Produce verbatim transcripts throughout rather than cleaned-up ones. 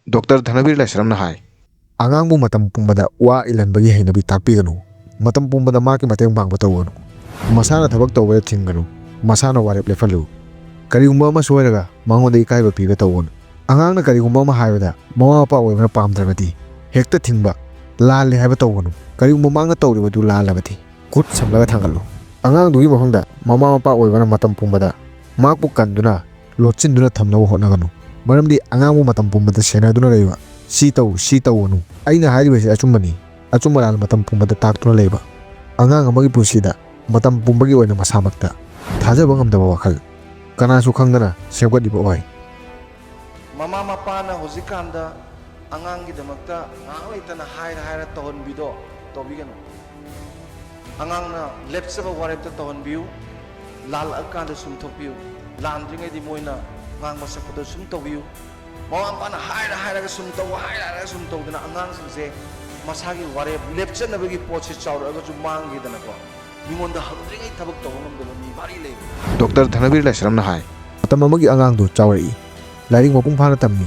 Doctor ꯙꯅꯕꯤꯔ ꯂꯥꯏꯁ꯭ꯔꯝꯅ ꯍꯥꯏ, ꯑꯉꯥꯡꯕꯨ ꯃꯇꯝ ꯄꯨꯝꯕꯗ ꯋꯥ ꯏꯜꯍꯟꯕꯒꯤ ꯍꯩꯅꯕꯤ ꯇꯥꯛꯄꯤꯒꯅꯨ꯫ ꯃꯇꯝ ꯄꯨꯝꯕꯗ ꯃꯍꯥꯛꯀꯤ ꯃꯇꯦꯡ ꯄꯥꯡꯕ ꯇꯧꯒꯅꯨ꯫ ꯃꯁꯥꯅ ꯊꯕꯛ ꯇꯧꯕꯗ ꯊꯤꯡꯒꯅꯨ꯫ ꯃꯁꯥꯅ ꯋꯥꯔꯦꯞ ꯂꯦꯞꯍꯜꯂꯨ꯫ ꯀꯔꯤꯒꯨꯝꯕ ꯑꯃ ꯁꯣꯏꯔꯒ ꯃꯉꯣꯟꯗ ꯏꯀꯥꯏꯕ ꯄꯤꯕ ꯇꯧꯒꯅꯨ꯫ ꯑꯉꯥꯡꯅ ꯀꯔꯤꯒꯨꯝꯕ ꯑꯃ ꯍꯥꯏꯕꯗ ꯃꯃꯥ ꯃꯄꯥ ꯑꯣꯏꯕꯅ ꯄꯥꯝꯗ꯭ꯔꯕꯗꯤ ꯍꯦꯛꯇ ꯊꯤꯡꯕ, ꯂꯥꯜꯂꯦ ꯍꯥꯏꯕ ꯇꯧꯒꯅꯨ꯫ ꯀꯔꯤꯒꯨꯝꯕ ꯃꯍꯥꯛꯅ ꯇꯧꯔꯤꯕꯗꯨ ꯂꯥꯜꯂꯕꯗꯤ ꯈꯨꯠ ꯁꯝꯂꯒ ꯊꯥꯡꯒꯠꯂꯨ꯫ ꯑꯉꯥꯡꯗꯨꯒꯤ ꯃꯐꯝꯗ ꯃꯃꯥ ꯃꯄꯥ ꯑꯣꯏꯕꯅ ꯃꯇꯝ ꯄꯨꯝꯕꯗ ꯃꯍꯥꯛꯄꯨ ꯀꯟꯗꯨꯅ, ꯂꯣꯠꯁꯤꯟꯗꯨꯅ ꯊꯝꯅꯕ ꯍꯣꯠꯅꯒꯅꯨ꯫ ꯃꯔꯝꯗꯤ ꯑꯉꯥꯡꯕꯨ ꯃꯇꯝ ꯄꯨꯝꯕꯗ ꯁꯦꯟꯅꯗꯨꯅ ꯂꯩꯕ, "ꯁꯤ ꯇꯧ, ꯁꯤ ꯇꯧꯒꯅꯨ, ꯑꯩꯅ ꯍꯥꯏꯔꯤꯕꯁꯤ ꯑꯆꯨꯝꯕꯅꯤ", ꯑꯆꯨꯝ ꯑꯔꯥꯟ ꯃꯇꯝ ꯄꯨꯝꯕꯗ ꯇꯥꯛꯇꯨꯅ ꯂꯩꯕ꯫ ꯑꯉꯥꯡ ꯑꯃꯒꯤ ꯄꯨꯟꯁꯤꯗ ꯃꯇꯝ ꯄꯨꯝꯕꯒꯤ ꯑꯣꯏꯅ ꯃꯁꯥꯃꯛꯇ ꯊꯥꯖꯕ ꯉꯝꯗꯕ ꯋꯥꯈꯜ ꯀꯅꯥꯁꯨ ꯈꯪꯗꯅ ꯁꯦꯝꯒꯠꯂꯤꯕ ꯑꯣꯏ꯫ ꯃꯃꯥ ꯃꯄꯥꯅ ꯍꯧꯖꯤꯛꯀꯥꯟꯗ ꯑꯉꯥꯡꯒꯤꯗꯃꯛꯇ ꯉꯥꯏꯍꯥꯛ ꯂꯩꯇꯅ ꯍꯥꯏꯔ ꯍꯥꯏꯔ ꯇꯧꯍꯟꯕꯤꯗꯣ ꯇꯧꯕꯤꯒꯅꯨ꯫ ꯑꯉꯥꯡꯅ ꯂꯦꯞꯆꯕ ꯋꯥꯔꯦꯞꯇ ꯇꯧꯍꯟꯕꯤꯌꯨ꯫ ꯂꯥꯜꯂꯛꯑꯀꯥꯟꯗ ꯁꯨꯝ ꯊꯣꯛꯄꯤꯌꯨ꯫ ꯂꯥꯟꯗ꯭ꯔꯤꯉꯩꯗꯤ ꯃꯣꯏꯅ ꯉꯥꯡꯕ ꯁꯛꯄꯗ ꯁꯨꯝ ꯇꯧꯕꯤꯌꯨ꯫ ꯃꯃꯥ ꯃꯄꯥꯅ ꯍꯥꯏꯔ ꯍꯥꯏꯔꯒ ꯁꯨꯝ ꯇꯧ, ꯍꯥꯏꯔ ꯍꯥꯏꯔꯒ ꯁꯨꯝ ꯇꯧꯗꯅ ꯑꯉꯥꯡꯁꯤꯡꯁꯦ ꯃꯁꯥꯒꯤ ꯋꯥꯔꯦꯞ ꯂꯦꯞꯆꯅꯕꯒꯤ ꯄꯣꯠꯁꯤ ꯆꯥꯎꯔꯛꯑꯒꯁꯨ ꯃꯥꯡꯈꯤꯗꯅꯀꯣ, ꯃꯤꯉꯣꯟꯗ ꯍꯪꯗ꯭ꯔꯤꯉꯩ ꯊꯕꯛ ꯇꯧꯕ ꯉꯝꯗꯕ ꯃꯤ ꯃꯔꯤ ꯂꯩꯕ꯫ ꯗꯣꯛꯇꯔ ꯙꯅꯕꯤꯔ ꯂꯥꯏꯁ꯭ꯔꯝꯅ ꯍꯥꯏ, ꯃꯇꯝ ꯑꯃꯒꯤ ꯑꯉꯥꯡꯗꯨ ꯆꯥꯎꯔꯛꯏ, ꯂꯥꯏꯔꯤꯛ ꯃꯄꯨꯡ ꯐꯥꯅ ꯇꯝꯃꯤ,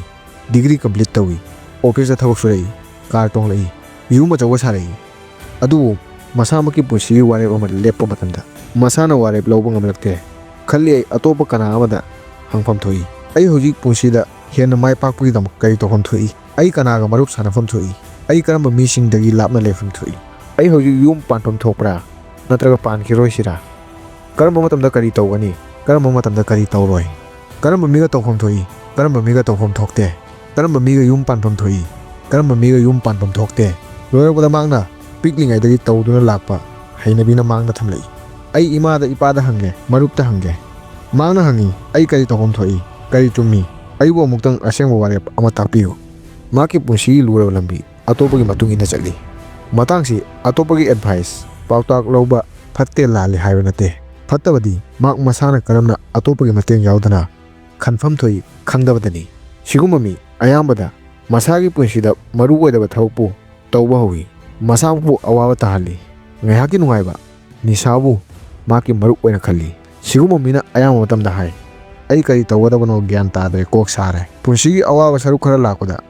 ꯗꯤꯒ꯭ꯔꯤ ꯀꯝꯄ꯭ꯂꯤꯠ ꯇꯧꯏ, ꯑꯣꯐꯤꯁꯇ ꯊꯕꯛ ꯁꯨꯔꯛꯏ, ꯀꯥꯔ ꯇꯣꯡꯂꯛꯏ, ꯌꯨꯝ ꯑꯆꯧꯕ ꯁꯥꯔꯛꯏ꯫ ꯑꯗꯨꯕꯨ ꯃꯁꯥꯃꯛꯀꯤ ꯄꯨꯟꯁꯤꯒꯤ ꯋꯥꯔꯦꯞ ꯑꯃ ꯂꯦꯞꯄ ꯃꯇꯝꯗ ꯃꯁꯥꯅ ꯋꯥꯔꯦꯞ ꯂꯧꯕ ꯉꯝꯂꯛꯇꯦ꯫ ꯈꯜꯂꯤ ꯑꯩ ꯑꯇꯣꯞꯄ ꯀꯅꯥ ꯑꯃꯗ ꯍꯪꯐꯝ ꯊꯣꯛꯏ꯫ ꯑꯩ ꯍꯧꯖꯤꯛ ꯄꯨꯟꯁꯤꯗ ꯍꯦꯟꯅ ꯃꯥꯏ ꯄꯥꯛꯄꯒꯤꯗꯃꯛ ꯀꯔꯤ ꯇꯧꯐꯝ ꯊꯣꯛꯏ? ꯑꯩ ꯀꯅꯥꯒ ꯃꯔꯨꯞ ꯁꯥꯟꯅꯐꯝ ꯊꯣꯛꯏ? ꯑꯩ ꯀꯔꯝꯕ ꯃꯤꯁꯤꯡꯗꯒꯤ ꯂꯥꯞꯅ ꯂꯩꯐꯝ ꯊꯣꯛꯏ? ꯑꯩ ꯍꯧꯖꯤꯛ ꯌꯨꯝ ꯄꯥꯟꯐꯝ ꯊꯣꯛꯄ꯭ꯔꯥ? ꯅꯠꯇ꯭ꯔꯒ ꯄꯥꯟꯈꯤꯔꯣꯏꯁꯤꯔꯥ? ꯀꯔꯝꯕ ꯃꯇꯝꯗ ꯀꯔꯤ ꯇꯧꯒꯅꯤ? ꯀꯔꯝꯕ ꯃꯇꯝꯗ ꯀꯔꯤ ꯇꯧꯔꯣꯏ? ꯀꯔꯝꯕ ꯃꯤꯒ ꯇꯧꯐꯝ ꯊꯣꯛꯏ? ꯀꯔꯝꯕ ꯃꯤꯒ ꯇꯧꯐꯝ ꯊꯣꯛꯇꯦ? ꯀꯔꯝꯕ ꯃꯤꯒ ꯌꯨꯝ ꯄꯥꯟꯐꯝ ꯊꯣꯛꯏ? ꯀꯔꯝꯕ ꯃꯤꯒ ꯌꯨꯝ ꯄꯥꯟꯐꯝ ꯊꯣꯛꯇꯦ? ꯂꯣꯏꯔꯛꯄꯗ ꯃꯍꯥꯛꯅ ꯄꯤꯛꯂꯤꯉꯩꯗꯒꯤ ꯇꯧꯗꯨꯅ ꯂꯥꯛꯄ ꯍꯩꯅꯕꯤꯅ ꯃꯥꯡꯗ ꯊꯝꯂꯛꯏ꯫ ꯑꯩ ꯏꯃꯥꯗ, ꯏꯄꯥꯗ ꯍꯪꯉꯦ, ꯃꯔꯨꯞꯇ ꯍꯪꯒꯦ꯫ ꯃꯍꯥꯛꯅ ꯍꯪꯉꯤ, "ꯑꯩ ꯀꯔꯤ ꯇꯧꯐꯝ ꯊꯣꯛꯏ? ꯀꯔꯤ ꯆꯨꯝꯃꯤ? ꯑꯩꯕꯨ ꯑꯃꯨꯛꯇꯪ ꯑꯁꯦꯡꯕ ꯋꯥꯔꯦꯞ ꯑꯃ ꯇꯥꯛꯄꯤꯌꯨ"꯫ ꯃꯍꯥꯛꯀꯤ ꯄꯨꯟꯁꯤꯒꯤ ꯂꯨꯔꯕ ꯂꯝꯕꯤ ꯑꯇꯣꯞꯄꯒꯤ ꯃꯇꯨꯡ ꯏꯟꯅ ꯆꯠꯂꯤ꯫ ꯃꯇꯥꯡꯁꯤ ꯑꯇꯣꯞꯄꯒꯤ ꯑꯦꯗꯚꯥꯏꯁ, ꯄꯥꯎꯇꯥꯛ ꯂꯧꯕ ꯐꯠꯇꯦ ꯂꯥꯜꯂꯤ ꯍꯥꯏꯕ ꯅꯠꯇꯦ꯫ ꯐꯠꯇꯕꯗꯤ ꯃꯍꯥꯛ ꯃꯁꯥꯅ ꯀꯔꯝꯅ ꯑꯇꯣꯞꯄꯒꯤ ꯃꯇꯦꯡ ꯌꯥꯎꯗꯅ ꯈꯟꯐꯝ ꯊꯣꯛꯏ ꯈꯪꯗꯕꯗꯅꯤ꯫ ꯁꯤꯒꯨꯝꯕ ꯃꯤ ꯑꯌꯥꯝꯕꯗ ꯃꯁꯥꯒꯤ ꯄꯨꯟꯁꯤꯗ ꯃꯔꯨ ꯑꯣꯏꯗꯕ ꯊꯕꯛꯄꯨ ꯇꯧꯕ ꯍꯧꯏ꯫ ꯃꯁꯥꯃꯛꯄꯨ ꯑꯋꯥꯕ ꯇꯥꯍꯜꯂꯤ꯫ ꯉꯥꯏꯍꯥꯛꯀꯤ ꯅꯨꯡꯉꯥꯏꯕ, ꯅꯤꯁꯥꯕꯨ ꯃꯍꯥꯛꯀꯤ ꯃꯔꯨꯞ ꯑꯣꯏꯅ ꯈꯜꯂꯤ꯫ ꯁꯤꯒꯨꯝꯕ ꯃꯤꯅ ꯑꯌꯥꯝꯕ ꯃꯇꯝꯗ ꯍꯥꯏ, "ꯑꯩ ꯀꯔꯤ ꯇꯧꯒꯗꯕꯅꯣ ꯒ꯭ꯌꯥꯟ ꯇꯥꯗ꯭ꯔꯦ, ꯀꯣꯛ ꯁꯥꯔꯦ"꯫ ꯄꯨꯟꯁꯤꯒꯤ ꯑꯋꯥꯕ ꯁꯔꯨꯛ ꯈꯔ ꯂꯥꯛꯄꯗ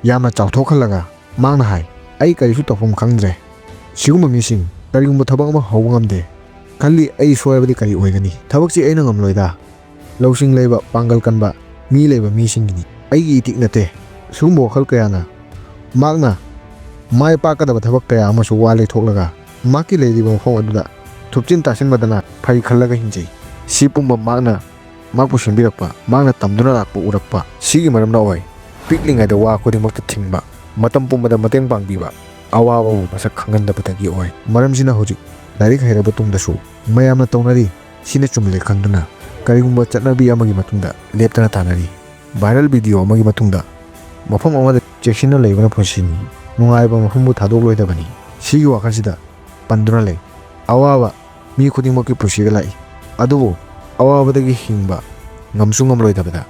ꯌꯥꯝꯅ ꯆꯥꯎꯊꯣꯛꯍꯜꯂꯒ ꯃꯍꯥꯛꯅ ꯍꯥꯏ, "ꯑꯩ ꯀꯔꯤꯁꯨ ꯇꯧꯐꯝ ꯈꯪꯗ꯭ꯔꯦ꯫ ꯁꯤꯒꯨꯝꯕ ꯃꯤꯁꯤꯡ ꯀꯔꯤꯒꯨꯝꯕ ꯊꯕꯛ ꯑꯃ ꯍꯧꯕ ꯉꯝꯗꯦ꯫ ꯈꯜꯂꯤ ꯑꯩ ꯁꯣꯏꯔꯕꯗꯤ ꯀꯔꯤ ꯑꯣꯏꯒꯅꯤ? ꯊꯕꯛꯁꯤ ꯑꯩꯅ ꯉꯝꯂꯣꯏꯗ꯫ ꯂꯧꯁꯤꯡ ꯂꯩꯕ, ꯄꯥꯡꯒꯜ ꯀꯟꯕ, ꯃꯤ ꯂꯩꯕ ꯃꯤꯁꯤꯡꯒꯤꯅꯤ꯫ ꯑꯩꯒꯤ ꯏꯊꯤꯛ ꯅꯠꯇꯦ꯫" ꯁꯤꯒꯨꯝꯕ ꯋꯥꯈꯜ ꯀꯌꯥꯅ ꯃꯍꯥꯛꯅ ꯃꯥꯏ ꯄꯥꯛꯀꯗꯕ ꯊꯕꯛ ꯀꯌꯥ ꯑꯃꯁꯨ ꯋꯥ ꯂꯩꯊꯣꯛꯂꯒ ꯃꯍꯥꯛꯀꯤ ꯂꯩꯔꯤꯕ ꯃꯐꯝ ꯑꯗꯨꯗ ꯊꯨꯞꯆꯤꯟ ꯇꯥꯁꯤꯟꯕꯗꯅ ꯐꯩ ꯈꯜꯂꯒ ꯍꯤꯡꯖꯩ꯫ ꯁꯤ ꯄꯨꯝꯕ ꯃꯍꯥꯛꯅ ꯃꯍꯥꯛꯄꯨ ꯁꯦꯝꯕꯤꯔꯛꯄ, ꯃꯍꯥꯛꯅ ꯇꯝꯗꯨꯅ ꯂꯥꯛꯄ ꯎꯔꯛꯄ ꯁꯤꯒꯤ ꯃꯔꯝꯅ ꯑꯣꯏ꯫ ꯄꯤꯛꯂꯤꯉꯩꯗ ꯋꯥ ꯈꯨꯗꯤꯡꯃꯛꯇ ꯊꯤꯡꯕ, ꯃꯇꯝ ꯄꯨꯝꯕꯗ ꯃꯇꯦꯡ ꯄꯥꯡꯕꯤꯕ, ꯑꯋꯥꯕꯕꯨ ꯃꯁꯛ ꯈꯪꯍꯟꯗꯕꯗꯒꯤ ꯑꯣꯏ꯫ ꯃꯔꯝꯁꯤꯅ ꯍꯧꯖꯤꯛ ꯂꯥꯏꯔꯤꯛ ꯍꯩꯔꯕ ꯇꯨꯡꯗꯁꯨ ꯃꯌꯥꯝꯅ ꯇꯧꯅꯔꯤ, ꯁꯤꯅ ꯆꯨꯝꯂꯦ ꯈꯪꯗꯨꯅ ꯀꯔꯤꯒꯨꯝꯕ ꯆꯠꯅꯕꯤ ꯑꯃꯒꯤ ꯃꯇꯨꯡꯗ ꯂꯦꯞꯇꯅ ꯇꯥꯟꯅꯔꯤ꯫ ꯚꯥꯏꯔꯦꯜ ꯚꯤꯗꯤꯑꯣ ꯑꯃꯒꯤ ꯃꯇꯨꯡꯗ ꯃꯐꯝ ꯑꯃꯗ ꯆꯦꯛꯁꯤꯟꯅ ꯂꯩꯕꯅ ꯄꯨꯟꯁꯤꯅꯤ, ꯅꯨꯡꯉꯥꯏꯕ ꯃꯐꯝꯕꯨ ꯊꯥꯗꯣꯛꯂꯣꯏꯗꯕꯅꯤ꯫ ꯁꯤꯒꯤ ꯋꯥꯈꯜꯁꯤꯗ ꯄꯟꯗꯨꯅ ꯂꯩ꯫ ꯑꯋꯥꯕ ꯃꯤ ꯈꯨꯗꯤꯡꯃꯛꯀꯤ ꯄꯨꯟꯁꯤꯗ ꯂꯥꯛꯏ, ꯑꯗꯨꯕꯨ ꯑꯋꯥꯕꯗꯒꯤ ꯍꯤꯡꯕ ꯉꯝꯁꯨ ꯉꯝꯂꯣꯏꯗꯕꯗ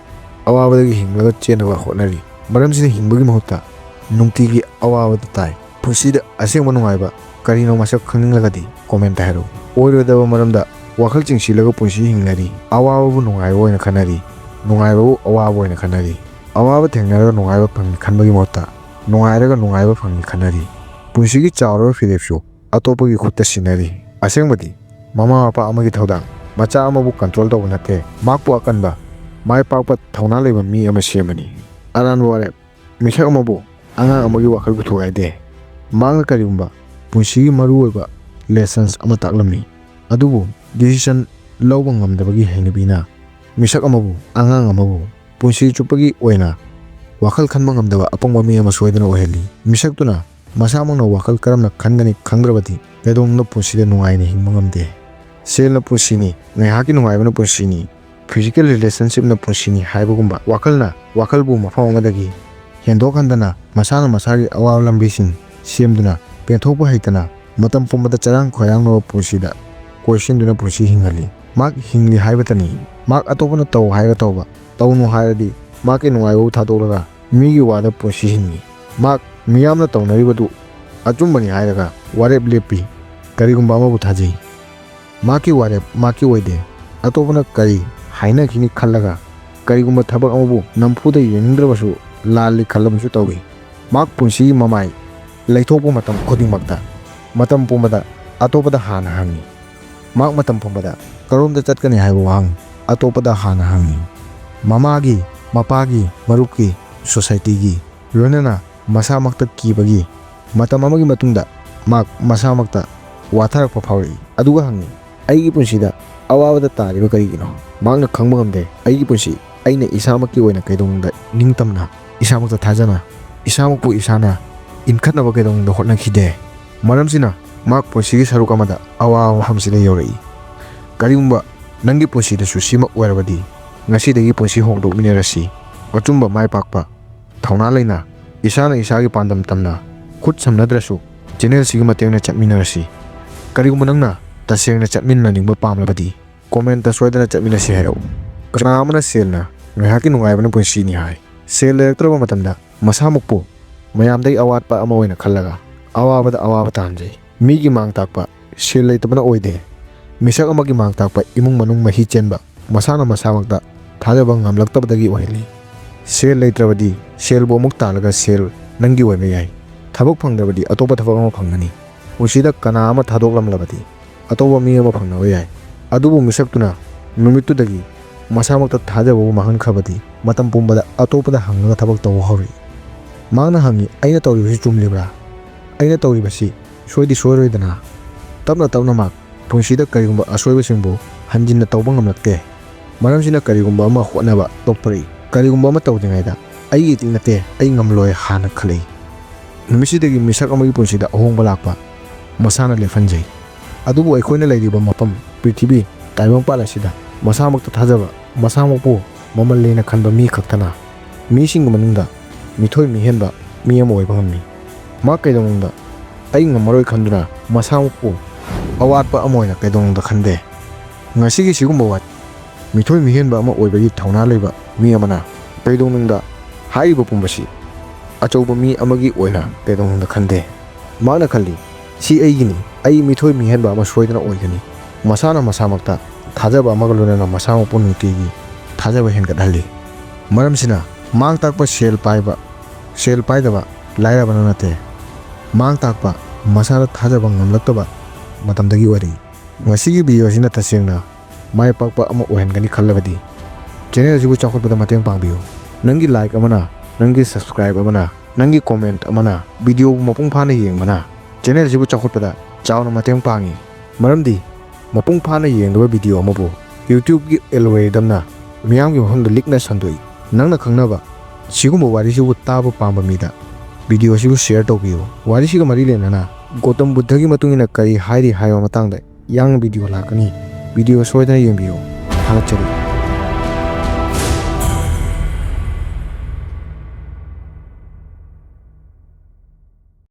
ꯑꯋꯥꯕꯗꯒꯤ ꯍꯤꯡꯂꯒ ꯆꯦꯟꯅꯕ ꯍꯣꯠꯅꯔꯤ꯫ ꯃꯔꯝꯁꯤꯅ ꯍꯤꯡꯕꯒꯤ ꯃꯍꯨꯠꯇ ꯅꯨꯡꯇꯤꯒꯤ ꯑꯋꯥꯕꯗ ꯇꯥꯏ꯫ ꯄꯨꯟꯁꯤꯗ ꯑꯁꯦꯡꯕ ꯅꯨꯡꯉꯥꯏꯕ ꯀꯔꯤꯅꯣ ꯃꯁꯛ ꯈꯪꯅꯤꯡꯂꯒꯗꯤ ꯀꯣꯃꯦꯟꯇ ꯍꯥꯏꯔꯛꯎ꯫ ꯑꯣꯏꯔꯣꯏꯗꯕ ꯃꯔꯝꯗ ꯋꯥꯈꯜ ꯆꯤꯡꯁꯤꯜꯂꯒ ꯄꯨꯟꯁꯤ ꯍꯤꯡꯅꯔꯤ꯫ ꯑꯋꯥꯕꯕꯨ ꯅꯨꯡꯉꯥꯏꯕ ꯑꯣꯏꯅ ꯈꯟꯅꯔꯤ, ꯅꯨꯡꯉꯥꯏꯕꯕꯨ ꯑꯋꯥꯕ ꯑꯣꯏꯅ ꯈꯟꯅꯔꯤ꯫ ꯑꯋꯥꯕ ꯊꯦꯡꯅꯔꯒ ꯅꯨꯡꯉꯥꯏꯕ ꯐꯪꯉꯤ ꯈꯟꯕꯒꯤ ꯃꯍꯨꯠꯇ ꯅꯨꯡꯉꯥꯏꯔꯒ ꯅꯨꯡꯉꯥꯏꯕ ꯐꯪꯉꯤ ꯈꯟꯅꯔꯤ꯫ ꯄꯨꯟꯁꯤꯒꯤ ꯆꯥꯎꯔꯕ ꯐꯤꯔꯦꯞꯁꯨ ꯑꯇꯣꯞꯄꯒꯤ ꯈꯨꯠꯇ ꯁꯤꯟꯅꯔꯤ꯫ ꯑꯁꯦꯡꯕꯗꯤ ꯃꯃꯥ ꯃꯄꯥ ꯑꯃꯒꯤ ꯊꯧꯗꯥꯡ ꯃꯆꯥ ꯑꯃꯕꯨ ꯀꯟꯇ꯭ꯔꯣꯜ ꯇꯧꯕ ꯅꯠꯇꯦ, ꯃꯍꯥꯛꯄꯨ ꯑꯀꯟꯕ, ꯃꯥꯏ ꯄꯥꯛꯄ, ꯊꯧꯅꯥ ꯂꯩꯕ ꯃꯤ ꯑꯃ ꯁꯦꯝꯕꯅꯤ꯫ ꯑꯔꯥꯟꯕ ꯋꯥꯔꯦꯞ: ꯃꯤꯁꯛ ꯑꯃꯕꯨ ꯑꯉꯥꯡ ꯑꯃꯒꯤ ꯋꯥꯈꯜꯕꯨ ꯊꯨꯒꯥꯏꯗꯦ꯫ ꯃꯍꯥꯛꯅ ꯀꯔꯤꯒꯨꯝꯕ ꯄꯨꯟꯁꯤꯒꯤ ꯃꯔꯨꯑꯣꯏꯕ ꯂꯦꯁꯟꯁ ꯑꯃ ꯇꯥꯛꯂꯝꯃꯤ, ꯑꯗꯨꯕꯨ ꯗꯤꯁꯤꯁꯟ ꯂꯧꯕ ꯉꯝꯗꯕꯒꯤ ꯍꯩꯅꯕꯤꯅ ꯃꯤꯁꯛ ꯑꯃꯕꯨ, ꯑꯉꯥꯡ ꯑꯃꯕꯨ ꯄꯨꯟꯁꯤ ꯆꯨꯞꯄꯒꯤ ꯑꯣꯏꯅ ꯋꯥꯈꯜ ꯈꯟꯕ ꯉꯝꯗꯕ ꯑꯄꯪꯕ ꯃꯤ ꯑꯃ ꯁꯣꯏꯗꯅ ꯑꯣꯏꯍꯜꯂꯤ꯫ ꯃꯤꯁꯛꯇꯨꯅ ꯃꯁꯥꯃꯛꯅ ꯋꯥꯈꯜ ꯀꯔꯝꯅ ꯈꯟꯒꯅꯤ ꯈꯪꯗ꯭ꯔꯕꯗꯤ ꯀꯩꯗꯧꯅꯨꯡꯗ ꯄꯨꯟꯁꯤꯗ ꯅꯨꯡꯉꯥꯏꯅ ꯍꯤꯡꯕ ꯉꯝꯗꯦ꯫ ꯁꯦꯜꯅ ꯄꯨꯟꯁꯤꯅꯤ, ꯉꯥꯏꯍꯥꯛꯀꯤ ꯅꯨꯡꯉꯥꯏꯕꯅ ꯄꯨꯟꯁꯤꯅꯤ, ꯐꯤꯖꯤꯀꯦꯜ ꯔꯤꯂꯦꯁꯟꯁꯤꯞꯅ ꯄꯨꯟꯁꯤꯅꯤ ꯍꯥꯏꯕꯒꯨꯝꯕ ꯋꯥꯈꯜꯅ ꯋꯥꯈꯜꯕꯨ ꯃꯐꯝ ꯑꯃꯗꯒꯤ ꯍꯦꯟꯗꯣꯛꯍꯟꯗꯅ ꯃꯁꯥꯅ ꯃꯁꯥꯒꯤ ꯑꯋꯥꯕ ꯂꯝꯕꯤꯁꯤꯡ ꯁꯦꯝꯗꯨꯅ ꯄꯦꯟꯊꯣꯛꯄ ꯍꯩꯇꯅ ꯃꯇꯝ ꯄꯨꯝꯕꯗ ꯆꯔꯥꯡ ꯈꯣꯏꯔꯥꯡꯅꯕ ꯄꯨꯟꯁꯤꯗ ꯀꯣꯏꯁꯤꯟꯗꯨꯅ ꯄꯨꯟꯁꯤ ꯍꯤꯡꯍꯜꯂꯤ꯫ ꯃꯍꯥꯛ ꯍꯤꯡꯂꯤ ꯍꯥꯏꯕꯇꯅꯤ꯫ ꯃꯍꯥꯛ ꯑꯇꯣꯞꯄꯅ ꯇꯧ ꯍꯥꯏꯔꯒ ꯇꯧꯕ, ꯇꯧꯅꯨ ꯍꯥꯏꯔꯗꯤ ꯃꯍꯥꯛꯀꯤ ꯅꯨꯡꯉꯥꯏꯕꯕꯨ ꯊꯥꯗꯣꯛꯂꯒ ꯃꯤꯒꯤ ꯋꯥꯗ ꯄꯨꯟꯁꯤ ꯍꯤꯡꯉꯤ꯫ ꯃꯍꯥꯛ ꯃꯤꯌꯥꯝꯅ ꯇꯧꯅꯔꯤꯕꯗꯨ ꯑꯆꯨꯝꯕꯅꯤ ꯍꯥꯏꯔꯒ ꯋꯥꯔꯦꯞ ꯂꯦꯞꯄꯤ꯫ ꯀꯔꯤꯒꯨꯝꯕ ꯑꯃꯕꯨ ꯊꯥꯖꯩ꯫ ꯃꯍꯥꯛꯀꯤ ꯋꯥꯔꯦꯞ ꯃꯍꯥꯛꯀꯤ ꯑꯣꯏꯗꯦ꯫ ꯑꯇꯣꯞꯄꯅ ꯀꯔꯤ ꯍꯥꯏꯅꯈꯤꯅꯤ ꯈꯜꯂꯒ ꯀꯔꯤꯒꯨꯝꯕ ꯊꯕꯛ ꯑꯃꯕꯨ ꯅꯝꯐꯨꯗ ꯌꯦꯡꯅꯤꯡꯗ꯭ꯔꯕꯁꯨ ꯂꯥꯜꯂꯤ ꯈꯜꯂꯕꯁꯨ ꯇꯧꯏ꯫ ꯃꯍꯥꯛ ꯄꯨꯟꯁꯤꯒꯤ ꯃꯃꯥꯏ ꯂꯩꯊꯣꯛꯄ ꯃꯇꯝ ꯈꯨꯗꯤꯡꯃꯛꯇ, ꯃꯇꯝ ꯄꯨꯝꯕꯗ ꯑꯇꯣꯞꯄꯗ ꯍꯥꯟꯅ ꯍꯪꯏ꯫ ꯃꯍꯥꯛ ꯃꯇꯝ ꯄꯨꯝꯕꯗ ꯀꯔꯣꯝꯗ ꯆꯠꯀꯅꯤ ꯍꯥꯏꯕ ꯋꯥꯍꯪ ꯑꯇꯣꯞꯄꯗ ꯍꯥꯟꯅ ꯍꯪꯏ꯫ ꯃꯃꯥꯒꯤ, ꯃꯄꯥꯒꯤ, ꯃꯔꯨꯞꯀꯤ, ꯁꯣꯁꯥꯏꯇꯤꯒꯤ, ꯂꯣꯏꯅꯅ ꯃꯁꯥꯃꯛꯇ ꯀꯤꯕꯒꯤ ꯃꯇꯝ ꯑꯃꯒꯤ ꯃꯇꯨꯡꯗ ꯃꯍꯥꯛ ꯃꯁꯥꯃꯛꯇ ꯋꯥꯊꯔꯛꯄ ꯐꯥꯎꯔꯛꯏ꯫ ꯑꯗꯨꯒ ꯍꯪꯏ, "ꯑꯩꯒꯤ ꯄꯨꯟꯁꯤꯗ ꯑꯋꯥꯕꯗ ꯇꯥꯔꯤꯕ ꯀꯔꯤꯒꯤꯅꯣ?" ꯃꯍꯥꯛꯅ ꯈꯪꯕ ꯉꯝꯗꯦ, "ꯑꯩꯒꯤ ꯄꯨꯟꯁꯤ ꯑꯩꯅ ꯏꯁꯥꯃꯛꯀꯤ ꯑꯣꯏꯅ ꯀꯩꯗꯧꯅꯨꯡꯗ ꯅꯤꯡꯇꯝꯅ, ꯏꯁꯥꯃꯛꯇ ꯊꯥꯖꯅ, ꯏꯁꯥꯃꯛꯄꯨ ꯏꯁꯥꯅ ꯏꯟꯈꯠꯅꯕ ꯀꯩꯗꯧꯅꯨꯡꯗ ꯍꯣꯠꯅꯈꯤꯗꯦ꯫ ꯃꯔꯝꯁꯤꯅ ꯃꯍꯥꯛ ꯄꯨꯟꯁꯤꯒꯤ ꯁꯔꯨꯛ ꯑꯃꯗ ꯑꯋꯥꯕ ꯃꯐꯝꯁꯤꯗ ꯌꯧꯔꯛꯏ꯫" ꯀꯔꯤꯒꯨꯝꯕ ꯅꯪꯒꯤ ꯄꯨꯟꯁꯤꯗꯁꯨ ꯁꯤꯃꯛ ꯑꯣꯏꯔꯕꯗꯤ, ꯉꯁꯤꯗꯒꯤ ꯄꯨꯟꯁꯤ ꯍꯣꯡꯗꯣꯛꯃꯤꯟꯅꯔꯁꯤ꯫ ꯑꯆꯨꯝꯕ ꯃꯥꯏ ꯄꯥꯛꯄ, ꯊꯧꯅꯥ ꯂꯩꯅ, ꯏꯁꯥꯅ ꯏꯁꯥꯒꯤ ꯄꯥꯟꯗꯝ ꯇꯝꯅ, ꯈꯨꯠ ꯁꯝꯅꯗ꯭ꯔꯁꯨ ꯆꯦꯅꯦꯜꯁꯤꯒꯤ ꯃꯇꯦꯡꯅ ꯆꯠꯃꯤꯟꯅꯔꯁꯤ꯫ ꯀꯔꯤꯒꯨꯝꯕ ꯅꯪꯅ ꯇꯁꯦꯡꯅ ꯆꯠꯃꯤꯟꯅꯅꯤꯡꯕ ꯄꯥꯝꯂꯕꯗꯤ, ꯀꯣꯃꯦꯟꯇ ꯁꯣꯏꯗꯅ ꯆꯠꯃꯤꯟꯅꯁꯤ ꯍꯥꯏꯔꯛꯎ꯫ ꯀꯅꯥ ꯑꯃꯅ ꯁꯦꯜꯅ ꯉꯥꯏꯍꯥꯛꯀꯤ ꯅꯨꯡꯉꯥꯏꯕꯅ ꯄꯨꯟꯁꯤꯅꯤ ꯍꯥꯏ? ꯁꯦꯜ ꯂꯩꯔꯛꯇ꯭ꯔꯕ ꯃꯇꯝꯗ ꯃꯁꯥꯃꯛꯄꯨ ꯃꯌꯥꯝꯗꯒꯤ ꯑꯋꯥꯠꯄ ꯑꯃ ꯑꯣꯏꯅ ꯈꯜꯂꯒ ꯑꯋꯥꯕꯗ ꯑꯋꯥꯕ ꯇꯥꯍꯟꯖꯩ꯫ ꯃꯤꯒꯤ ꯃꯥꯡ ꯇꯥꯛꯄ ꯁꯦꯜ ꯂꯩꯇꯕꯅ ꯑꯣꯏꯗꯦ꯫ ꯃꯤꯁꯛ ꯑꯃꯒꯤ ꯃꯥꯡ ꯇꯥꯛꯄ ꯏꯃꯨꯡ ꯃꯅꯨꯡ ꯃꯍꯤ ꯆꯦꯟꯕ, ꯃꯁꯥꯅ ꯃꯁꯥꯃꯛꯇ ꯊꯥꯖꯕ ꯉꯝꯂꯛꯇꯕꯗꯒꯤ ꯑꯣꯏꯍꯜꯂꯤ꯫ ꯁꯦꯜ ꯂꯩꯇ꯭ꯔꯕꯗꯤ ꯁꯦꯜꯕꯨ ꯑꯃꯨꯛ ꯇꯥꯜꯂꯒ ꯁꯦꯜ ꯅꯪꯒꯤ ꯑꯣꯏꯕ ꯌꯥꯏ꯫ ꯊꯕꯛ ꯐꯪꯗ꯭ꯔꯕꯗꯤ ꯑꯇꯣꯞꯄ ꯊꯕꯛ ꯑꯃ ꯐꯪꯒꯅꯤ꯫ ꯄꯨꯟꯁꯤꯗ ꯀꯅꯥ ꯑꯃ ꯊꯥꯗꯣꯛꯂꯝꯂꯕꯗꯤ ꯑꯇꯣꯞꯄ ꯃꯤ ꯑꯃ ꯐꯪꯅꯕ ꯌꯥꯏ꯫ ꯑꯗꯨꯕꯨ ꯃꯤꯁꯛꯇꯨꯅ ꯅꯨꯃꯤꯠꯇꯨꯗꯒꯤ ꯃꯁꯥꯃꯛꯇ ꯊꯥꯖꯕꯕꯨ ꯃꯥꯡꯍꯟꯈ꯭ꯔꯕꯗꯤ ꯃꯇꯝ ꯄꯨꯝꯕꯗ ꯑꯇꯣꯞꯄꯗ ꯍꯪꯂꯒ ꯊꯕꯛ ꯇꯧꯕ ꯍꯧꯔꯛꯏ꯫ ꯃꯍꯥꯛꯅ ꯍꯪꯉꯤ, "ꯑꯩꯅ ꯇꯧꯔꯤꯕꯁꯤ ꯆꯨꯝꯂꯤꯕ꯭ꯔꯥ? ꯑꯩꯅ ꯇꯧꯔꯤꯕꯁꯤ ꯁꯣꯏꯗꯤ ꯁꯣꯏꯔꯣꯏꯗꯅ?" ꯇꯞꯅ ꯇꯞꯅ ꯃꯍꯥꯛ ꯄꯨꯟꯁꯤꯗ ꯀꯔꯤꯒꯨꯝꯕ ꯑꯁꯣꯏꯕꯁꯤꯡꯕꯨ ꯍꯟꯖꯤꯟꯅ ꯇꯧꯕ ꯉꯝꯂꯛꯇꯦ꯫ ꯃꯔꯝꯁꯤꯅ ꯀꯔꯤꯒꯨꯝꯕ ꯑꯃ ꯍꯣꯠꯅꯕ ꯇꯣꯛꯊꯣꯔꯛꯏ꯫ ꯀꯔꯤꯒꯨꯝꯕ ꯑꯃ ꯇꯧꯗ꯭ꯔꯤꯉꯩꯗ "ꯑꯩꯒꯤ ꯏꯇꯤꯛ ꯅꯠꯇꯦ, ꯑꯩ ꯉꯝꯂꯣꯏ" ꯍꯥꯟꯅ ꯈꯜꯂꯛꯏ꯫ ꯅꯨꯃꯤꯠꯁꯤꯗꯒꯤ ꯃꯤꯁꯛ ꯑꯃꯒꯤ ꯄꯨꯟꯁꯤꯗ ꯑꯍꯣꯡꯕ ꯂꯥꯛꯄ ꯃꯁꯥꯅ ꯂꯦꯞꯍꯟꯖꯩ꯫ ꯑꯗꯨꯕꯨ ꯑꯩꯈꯣꯏꯅ ꯂꯩꯔꯤꯕ ꯃꯐꯝ, ꯄ꯭ꯔꯤꯊꯤꯕꯤ, ꯇꯥꯏꯕꯪꯄꯥꯜ ꯑꯁꯤꯗ ꯃꯁꯥꯃꯛꯇ ꯊꯥꯖꯕ, ꯃꯁꯥꯃꯛꯄꯨ ꯃꯃꯜ ꯂꯩꯅ ꯈꯟꯕ ꯃꯤ ꯈꯛꯇꯅ ꯃꯤꯁꯤꯡꯒꯤ ꯃꯅꯨꯡꯗ ꯃꯤꯊꯣꯏ ꯃꯤꯍꯦꯟꯕ ꯃꯤ ꯑꯃ ꯑꯣꯏꯕ ꯉꯝꯃꯤ꯫ ꯃꯍꯥꯛ ꯀꯩꯗꯧꯅꯨꯡꯗ "ꯑꯩ ꯉꯝꯃꯔꯣꯏ" ꯈꯟꯗꯨꯅ ꯃꯁꯥꯃꯛꯄꯨ ꯑꯋꯥꯠꯄ ꯑꯃ ꯑꯣꯏꯅ ꯀꯩꯗꯧꯅꯨꯡꯗ ꯈꯟꯗꯦ꯫ ꯉꯁꯤꯒꯤ ꯁꯤꯒꯨꯝꯕ ꯋꯥ ꯃꯤꯊꯣꯏ ꯃꯤꯍꯦꯟꯕ ꯑꯃ ꯑꯣꯏꯕꯒꯤ ꯊꯧꯅꯥ ꯂꯩꯕ ꯃꯤ ꯑꯃꯅ ꯀꯩꯗꯧꯅꯨꯡꯗ ꯍꯥꯏꯔꯤꯕ ꯄꯨꯝꯕꯁꯤ ꯑꯆꯧꯕ ꯃꯤ ꯑꯃꯒꯤ ꯑꯣꯏꯅ ꯀꯩꯗꯧꯅꯨꯡꯗ ꯈꯟꯗꯦ꯫ ꯃꯍꯥꯛꯅ ꯈꯜꯂꯤ, "ꯁꯤ ꯑꯩꯒꯤꯅꯤ, ꯑꯩ ꯃꯤꯊꯣꯏ ꯃꯤꯍꯦꯟꯕ ꯑꯃ ꯁꯣꯏꯗꯅ ꯑꯣꯏꯒꯅꯤ"꯫ ꯃꯁꯥꯅ ꯃꯁꯥꯃꯛꯇ ꯊꯥꯖꯕ ꯑꯃꯒ ꯂꯣꯏꯅꯅ ꯃꯁꯥꯃꯛꯄꯨ ꯅꯨꯡꯇꯤꯒꯤ ꯊꯥꯖꯕ ꯍꯦꯟꯒꯠꯍꯜꯂꯤ꯫ ꯃꯔꯝꯁꯤꯅ ꯃꯥꯡ ꯇꯥꯛꯄ ꯁꯦꯜ ꯄꯥꯏꯕ, ꯁꯦꯜ ꯄꯥꯏꯗꯕ ꯂꯥꯏꯔꯕꯅ ꯅꯠꯇꯦ꯫ ꯃꯥꯡ ꯇꯥꯛꯄ ꯃꯁꯥꯗ ꯊꯥꯖꯕ ꯉꯝꯂꯛꯇꯕ ꯃꯇꯝꯗꯒꯤ ꯑꯣꯏꯔꯛꯏ꯫ ꯉꯁꯤꯒꯤ video ꯑꯁꯤꯅ ꯇꯁꯦꯡꯅ ꯃꯥꯏ ꯄꯥꯛꯄ ꯑꯃ ꯑꯣꯏꯍꯟꯒꯅꯤ ꯈꯜꯂꯕꯗꯤ channel ꯑꯁꯤꯕꯨ ꯆꯥꯎꯈꯠꯄꯗ ꯃꯇꯦꯡ ꯄꯥꯡꯕꯤꯌꯨ꯫ ꯅꯪꯒꯤ like ꯑꯃꯅ, ꯅꯪꯒꯤ subscribe ꯑꯃꯅ, ꯅꯪꯒꯤ comment ꯑꯃꯅ, videoꯕꯨ ꯃꯄꯨꯡ ꯐꯥꯅ ꯌꯦꯡꯕꯅ channel ꯑꯁꯤꯕꯨ ꯆꯥꯎꯈꯠꯄꯗ ꯆꯥꯎꯅ ꯃꯇꯦꯡ ꯄꯥꯡꯏ꯫ ꯃꯔꯝꯗꯤ ꯃꯄꯨꯡ ꯐꯥꯅ ꯌꯦꯡꯗꯕ video ꯑꯃꯕꯨ YouTubeꯀꯤ algorithmꯅ ꯃꯤꯌꯥꯝꯒꯤ ꯃꯐꯝꯗ ꯂꯤꯛꯅ ꯁꯟꯗꯣꯛꯏ꯫ ꯅꯪꯅ ꯈꯪꯅꯕ ꯁꯤꯒꯨꯝꯕ ꯋꯥꯔꯤꯁꯤꯕꯨ ꯇꯥꯕ ꯄꯥꯝꯕ ꯃꯤꯗ video ꯑꯁꯤꯕꯨ share ꯇꯧꯕꯤꯌꯨ꯫ ꯋꯥꯔꯤꯁꯤꯒ ꯃꯔꯤ ꯂꯩꯅꯅ ꯒꯣꯇꯝ ꯕꯨꯗꯙꯒꯤ ꯃꯇꯨꯡ ꯏꯟꯅ ꯀꯔꯤ ꯍꯥꯏꯔꯤ ꯍꯥꯏꯕ ꯃꯇꯥꯡꯗ ꯌꯥꯡꯅ video ꯂꯥꯛꯀꯅꯤ꯫ Video ꯁꯣꯏꯗꯅ ꯌꯦꯡꯕꯤꯌꯨ꯫ ꯊꯥꯒꯠꯆꯔꯤ꯫